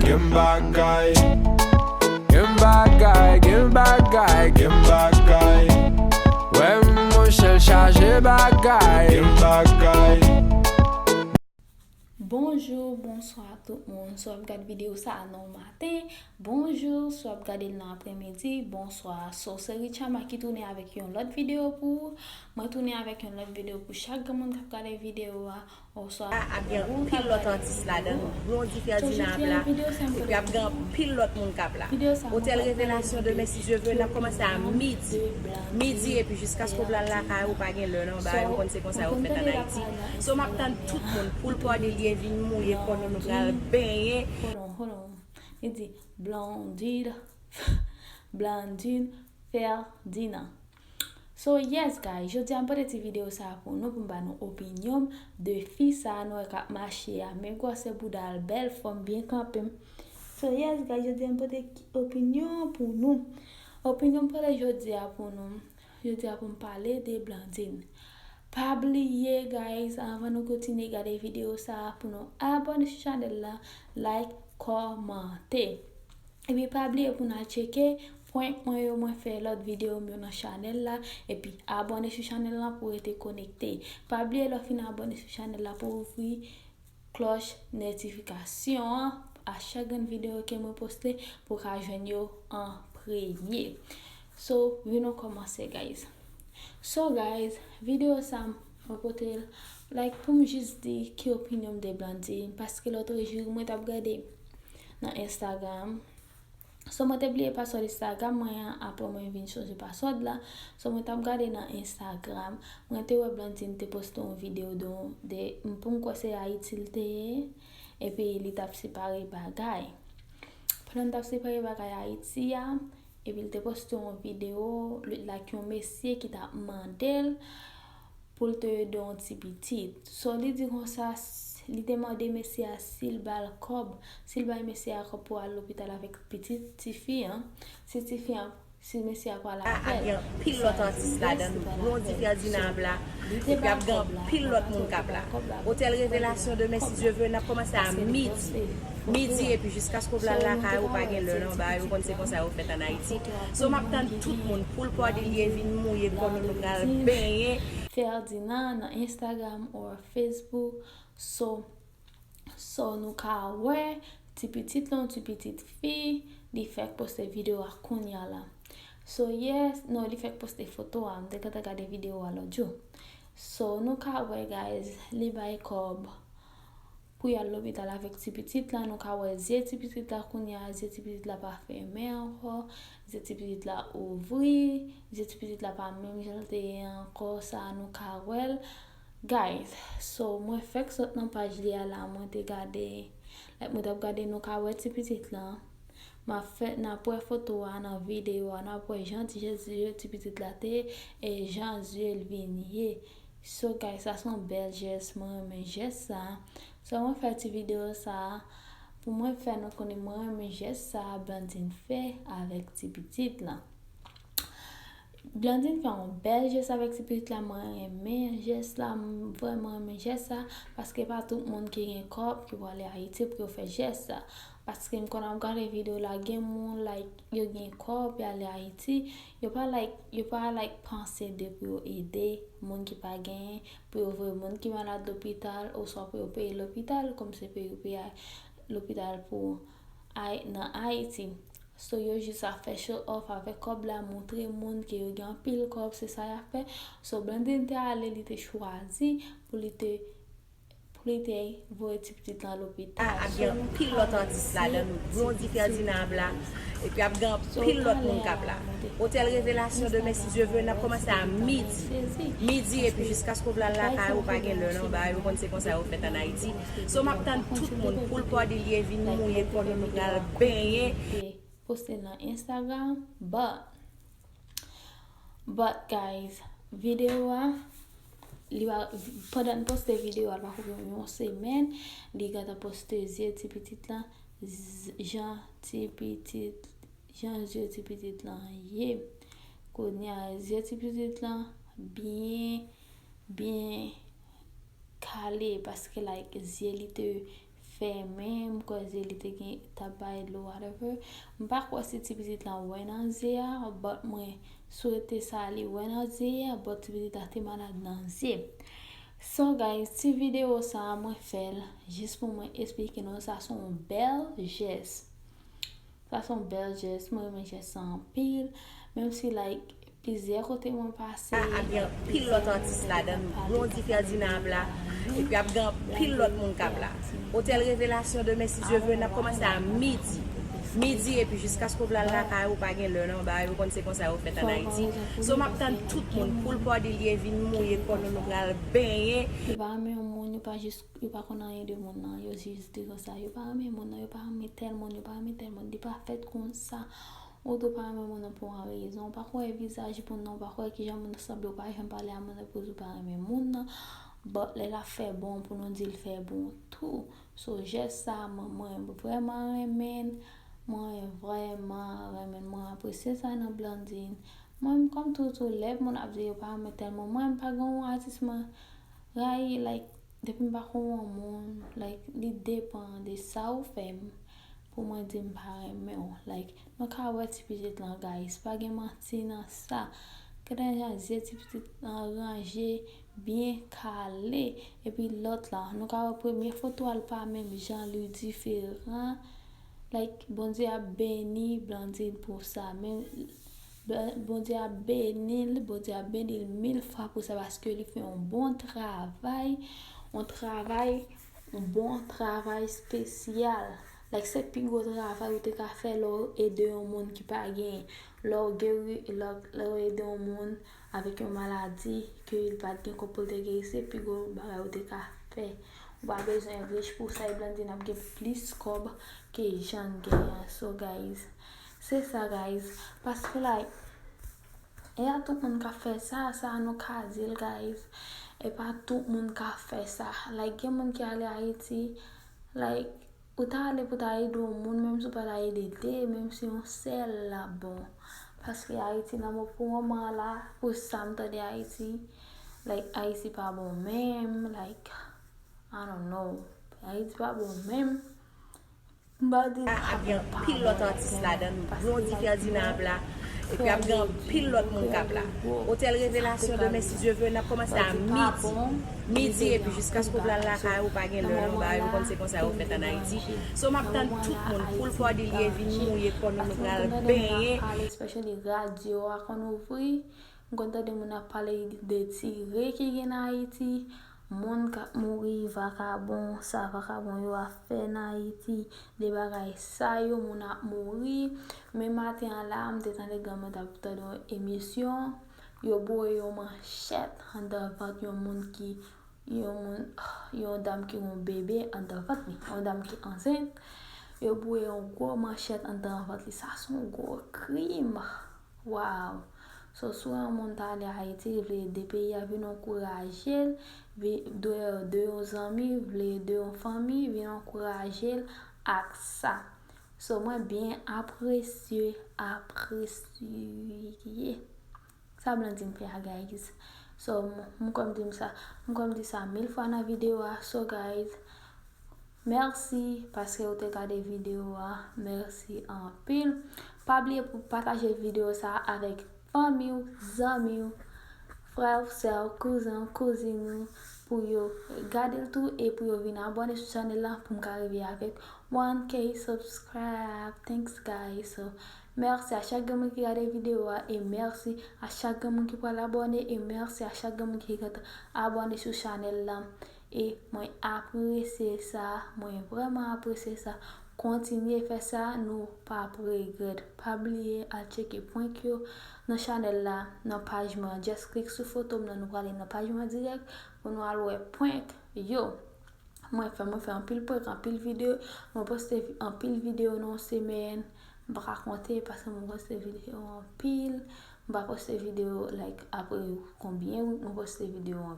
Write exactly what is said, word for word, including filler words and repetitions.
Gen bagay. Gen bagay, gen bagay, gen bagay. Wè monchè l chaje bagay. Gen bagay. Bonjou, bonswa tout moun. Si w ap gad videyo sa a nan maten, bonjou. Si w ap gade l nan apremidi, bonswa. So, se Richama ki tounen avèk yon lòt videyo pou ou. Mwen tounen avèk yon lòt videyo pou chak granmoun k ap gade videyo a. Oswa ap gen anpil lòt atis ladan. Blondy Ferdinand ap la. Epi ap gen anpil lòt moun k ap la. Otèl Revelasyon demen si Dye vle n ap kòmanse a midi. Midi epi jiskaske w pral lakay ou pa gen lè nan bagay ou konn se konsa yo fèt an Ayiti. So m ap tann tout moun pou l pòde lye vin mouye kò nou nou pral benyen. Hold on, hold on. Li di Blondine, Blondine Ferdinand. So yes guys, jodi a m pote ti videyo sa a pou nou, pou m ba nou opinyon m de fi sa a nou wè k ap mache a. Men gwosè bouda l, bèl fòm, byen kanpe m. So yes guys, jodi a m pote opinyon pou nou. Opinyon m pote jodi a pou nou. Jodi a pou m pale de Blondine. Pa bliye guys, anvan nou kontinye gade videyo sa a, pou nou abòne sou chanèl la, like, kòmante. Epi pa bliye pou n al tcheke prank mwen yo mwen fè lòt videyo m yo nan chanèl la. Epi abòne sou chanèl la pou w rete konekte. Pa bliye lè w fin abòne sou chanèl la pou w ouvri klòch notifikasyon an. A chak grenn videyo ke mwen poste pou w ka jwenn yo an premye. So, vin nou kòmanse guys. So guys, videyo sa mwen pote l like pou m jis di ki opinyon m de Blondine, paske lòt jou mwen t ap gade nan Instagram. So mwen te bliye password Instagram mwen an, apre mwen vin chanje password la. So mwen t ap gade nan Instagram, mwen te wè Blondine te poste yon videyo de, de pou m kwè se Ayiti l te ye, epi li t ap separe bagay. Pandan l t ap separe bagay Ayiti a, epi l te poste yon videyo, li t la ak yon mesye ki t ap mande l pou l te ede yon ti pitit. So li di konsa, li te mande mesye a si l ba l kòb, si l bay mesye a kòb pou al lopital avèk pitit tifi an, si tifi an, si mesye a pral avè l. Ap gen anpil lòt atis ladan. Blondy Ferdinand ap la. Epi ap gen anpil lòt moun k ap la. Otèl Revelasyon demen si Dye vle n ap kòmanse a midi. Midi epi jiskaske w pral lakay ou pa gen lè nan bagay ou konn se konsa yo fèt an Ayiti. So m ap tann tout moun pou l pòde lye vin mouye kò nou nou pral benyen. Ferdinand nan Instagram or Facebook. So, so nou ka wè ti pitit lan, ti pitit fi, li fèk poste videyo a kounya la. So yes, non, li fèk poste foto a, m te gentan gade videyo a lòt jou. So nou ka wè guys, li bay kòb pou y al lopital avèk ti pitit la. Nou ka wè zye ti pitit la kounya, zye ti pitit la pa fèmen ankò, zye ti pitit la ouvri, zye ti pitit la pa menm jan l te ye ankò, sa nou ka wè l. Guys, so mwen fèk sot nan paj li a la, mwen te gade, like mwen t ap gade nou ka wè ti pitit lan. M ap fè, n ap wè foto a nan videyo a, n ap wè jan ti zye ti pitit la te ye, e jan zye l vin ye. So guys, sa se yon bèl jès, mwen renmen jès sa. So mwen fè ti videyo sa pou mwen fè nou konnen mwen renmen jès sa Blondine fè avèk ti pitit lan. Blondine fè yon bèl jès avèk ti pitit la, mwen renmen jès la, m vrèman renmen jès sa, paske pa tout moun ki gen kòb ki prale Ayiti pou yo fè jès sa. Paske m konn ap gade videyo la, gen moun like yo gen kòb y ale Ayiti, yo pa like, yo pa like panse de pou yo ede moun ki pa genyen, pou yo voye moun ki malad lopital, oswa pou yo peye lopital, kòm se pou yo peye lopital pou Ay, nan Ayiti. So yo jis ap fè show off avèk kòb la, montre moun ke yo gen anpil kòb, se sa y ap fè. So Blondine te ale, li te chwazi pou li te pou li te voye ti pitit lan lopital. Ap gen anpil lòt atis ladan. Blondy Ferdinand ap la. Epi ap gen anpil lòt moun k ap la. Otèl Revelasyon demen si Dye vle n ap kòmanse a midi. Midi epi jiskaske w pral lakay ou pa gen lè nan bagay ou konn se konsa yo fèt an Ayiti. So m ap tann tout moun pou l pòde lye vin mouye kò nou nou pral benyen. Poste nan Instagram, but, but guys, videyo a, li pa, pandan n poste videyo a, l pako gen yon semèn, li gentan poste zye ti pitit lan, jan ti pitit, jan zye ti pitit lan ye. Kounye a, zye ti pitit lan byen, byen kale, paske like zye li te fèmen, m kwè zye li te gen t ap bay dlo, whatever. M pa kwè si ti pitit lan wè nan zye a, but mwen swete sa li wè nan zye a, but ti pitit la te malad nan zye. So guys, ti videyo sa a mwen fè l jis pou mwen esplike nou sa se yon bèl jès. Sa se yon bèl jès, mwen renmen jès sa anpil. Menm si like plizyè kote mwen pase. A ap gen anpil lòt atis ladan l. Blondy Ferdinand ap la. Epi ap gen anpil lòt moun k ap la. Otèl Revelasyon demen, si Dye vle, n ap kòmanse a midi. Midi, epi jiskaske w vle al lakay ou, pa gen lè nan ba yo, konn se konsa yo fèt ann Ayiti. So, m ap tann tout moun, poul pòdi lye vin mouye kò nou, nou pral benyen. Yo pa renmen yon moun, yo pa jis, yo pa konn anyen de moun nan, yo jis di konsa, yo pa renmen moun nan, yo pa renmen tèl moun, yo pa renmen tèl moun, li pa fèt konsa. Ou tou pa renmen moun nan pou yon rezon. Ou pa kwè vizaj moun nan, ou pa kwè kijan moun nan sanble, ou pa janm pale a moun nan pou di ou pa renmen moun nan. But lè l ap fè bon pou nou di l fè bon tou. So jès sa mwen, mwen vrèman renmen l. Mwen vrèman renmen l. Mwen apresye sa nan Blandine. Mwen menm kòm tou tou lè moun ap di yo pa renmen tèl moun, mwen m pa gen yon atis mwen rayi, like, depi m pa konn yon moun, like, li depan de sa ou fè m pou mwen di m pa renmen w. Like, nou ka wè ti pitit lan, guys, pa gen manti nan sa. Gade jan zye ti pitit lan ranje, byen kale. Epi lòt la, nou ka wè premye foto a l pa menm jan, li diferan. Like, Bondye ap beni Blandine pou sa. Men Bondye ap beni l, Bondye ap beni l mil fwa pou sa, paske li fè yon bon travay, yon travay, yon bon travay espesyal. Like, se pi gwo travay ou te ka fè lè w ede yon moun ki pa gen, lè w geri, lè, lè w ede yon moun avèk yon maladi ke li pa t gen kòb pou l te geri, se pi gwo bagay ou te ka fè. Ou pa bezwen rich pou sa, e Blandine ap gen plis kòb ke jan l genyen an. So, guys, se sa, guys. Paske, like, e pa tout moun k ap fè sa, sa nou ka di l, guys. E pa tout moun k ap fè sa. Like, gen moun ki ale Ayiti, like, ou ta ale pou ta ede yon moun, menm si w pa ta ede de, menm si yon sèl la bon. Paske Ayiti nan mo pou moman an la, pou sa m tande Ayiti, like, Ayiti pa bon menm, like, I don't know. Ayiti pa bon menm. M pa di a ap gen anpil lòt atis ladan l. Blondy Ferdinand ap la. Epi ap gen anpil lòt moun k ap la. Otèl Revelasyon demen, si Dye vle, n ap kòmanse a midi. Midi, epi jiskaske w vle al lakay ou, pa gen lè nan ba yo, konn se konsa yo fèt ann Ayiti. So, m ap tann tout moun, poul pòdi lye vin mouye kò nou, nou pral benyen. Especially radyo a konn ouvri. M konn tande moun ap pale de ti re ki gen nan Ayiti, moun k ap mouri, vakabon, sa vakabon yo ap fè nan Ayiti, de bagay sa yo, moun ap mouri. Men maten an la, m te tande granmoun t ap tande yon emisyon, yo boure yon manchèt anndan vant yon moun ki, yon moun, yon dam ki gen yon bebe anndan vant li, yon dam ki ansent, yo boure yon gwo manchèt anndan vant li. Sa se yon gwo krim. Wow! So, si yon moun ta ale Ayiti, li vle ede peyi a, vin ankouraje l, vi-, de, de yon zanmi, vle ede yon fanmi, vin ankouraje l ak sa. So, mwen byen apresye, apresye sa Blandine fè a, guys. So, m, m kwè m di m sa, m kwè m di sa mil fwa nan videyo a. So, guys, mèsi paske ou te gade videyo a. Mèsi anpil. Pa bliye pou pataje videyo sa a avèk fanmi w, zanmi w, frè w, sè w, kouzen w, kouzin ou, pou yo gade l tou e pou yo vin abòne sou chanèl la pou m ka rive avèk one K subscribe. Thanks, guys. So, mèsi a chak grenn moun ki gade videyo a e mèsi a chak grenn moun ki pral abòne e mèsi a chak grenn moun ki gentan abòne sou chanèl la. E mwen apresye sa, mwen vrèman apresye sa. Kontinye fè sa, nou p ap regrèt. Pa bliye al tcheke prank yo nan chanèl la, nan paj mwen an. Just klik sou foto m nan, nou prale nan paj mwen an dirèk pou nou al wè prank yo. Mwen fè, mwen fè anpil prank, anpil videyo, mwen poste vi-, anpil videyo nan yon semèn. M pa ka konte paske mwen poste videyo anpil. M pa poste videyo, like, apre konbyen wi, mwen poste videyo anpil.